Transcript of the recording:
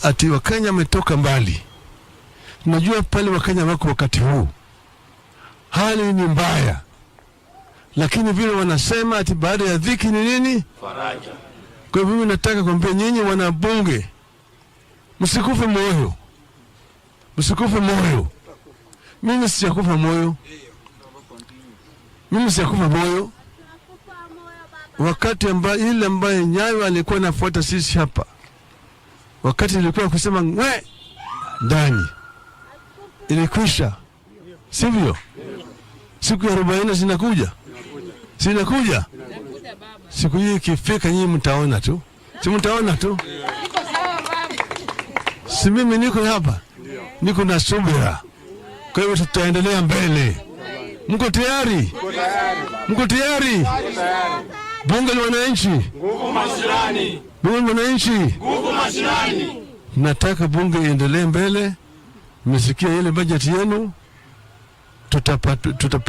Ati Wakenya wametoka mbali. Najua pale Wakenya wako wakati huu, hali ni mbaya, lakini vile wanasema ati baada ya dhiki ni nini? Faraja. Kwa hivyo mimi nataka kuambia nyinyi wanabunge, msikufe moyo, msikufe moyo. Mimi sijakufa moyo, mimi sijakufa moyo. Wakati ambaye ile ambaye Nyayo alikuwa anafuata sisi hapa, wakati ilikuwa kusema ngwe ndani, ilikwisha, sivyo? Siku ya 40 zinakuja, zinakuja. Siku hii ikifika, nyinyi mtaona tu, si mtaona tu? Si mimi niko hapa, niko na subira. Kwa hivyo tutaendelea mbele. Mko tayari? Mko tayari? Bunge la Wananchi, Nguvu mashinani. Bunge la Wananchi, Nguvu mashinani. Nataka bunge iendelee mbele. Mmesikia ile bajeti yenu, tutapa, tuta